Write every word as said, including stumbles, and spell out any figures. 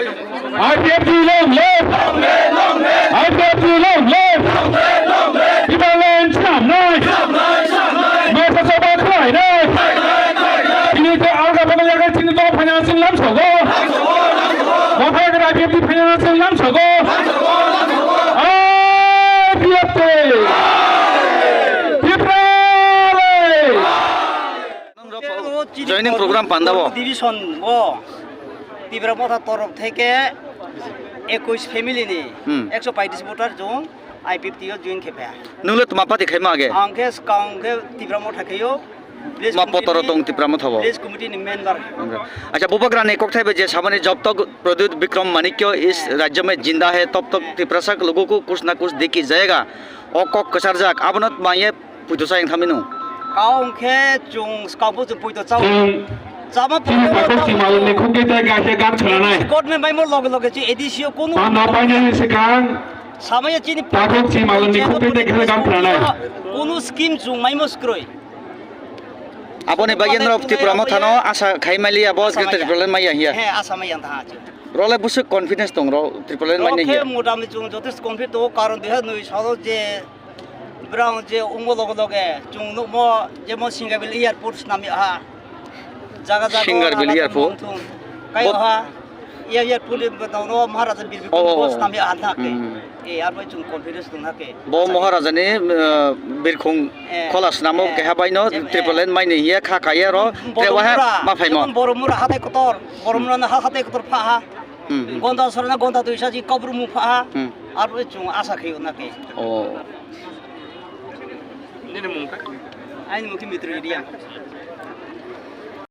I P F T long live! I P F T long live! Tipraland swnamnai! Masa sabha khlainai! Chini tei alga bwtwi yakhai chini dol phaina chwng lamsogo! Bo phai yakhai I P F T phaina chwng lamsogo! I P F T! Tipraland! Joining program panda o. Division o Tipra Motha torok theke ekush family ni Hmm. ekso paitris voter jong I P F T o join khe pha. Nung le tma party khaima age? Ang khe skang khe Tipra Motha khayo. Village Ma committee potoro ni, tong Tipra Motha o. Village committee ni member. Acha, Bubagra ni kokthai bai je samani jab tak Pradyut Bikram Manikya is rajya mein jinda hai, tab tak Tiprasa ke logo ko kuch na kuch dekhi jayega. O kok kwcharjak, abono tma ye puito chayang thamino. Kau hwnkhe chwng skangbo chwng puito chao. Chwng Chama chini puito takhuk chao. Chimalni khukui tei kaisa gan chwlanai. Court ni maimo loge loge chi A D C o kunu Tanda painani swkang samaya chini takhuk chimalni khukui tei kaisa gan chwlanai. Kunu scheme chwng maimo skroi. Aboni bagwi norok Tipra Mothano asa khai mali abo Greater Tipraland maya hiya. He, asa maya tha. Role busuk confidence tong ro Tipraland manya hiya. Rok khe motamoti chwng jotesto confident tongo, karon dui hazar nui salo je Brang je ungbo loge loge chwng nukmo jemon Singabil airport swnam ya ha. Jaga jaga Singabil airport. Kai Bo- ha. Ya airport ni bwtang no Maharaja Bir Bikram Oh, oh, oh. Swnam ya ha na ke. Hmm. E arbo chwng confidence tong ha ke. Bo Maharaja ni, uh, Birkhung Eh, khola swnamo eh, keha bai no eh, eh. Tipraland mai ni hiya kha kha ya ro. Tre wa ha Boromura, ma phai mo. Jemon Boromura hatai kotor, Boromura na ha hatai kotor pha ha. Hmm, hmm. Gonda sora na gonda tuisa ji kabru mu pha ha. Hmm. Arbo chwng asa khayo na ke. Oh. Nini mung kha? Aini mung khe Mitro area.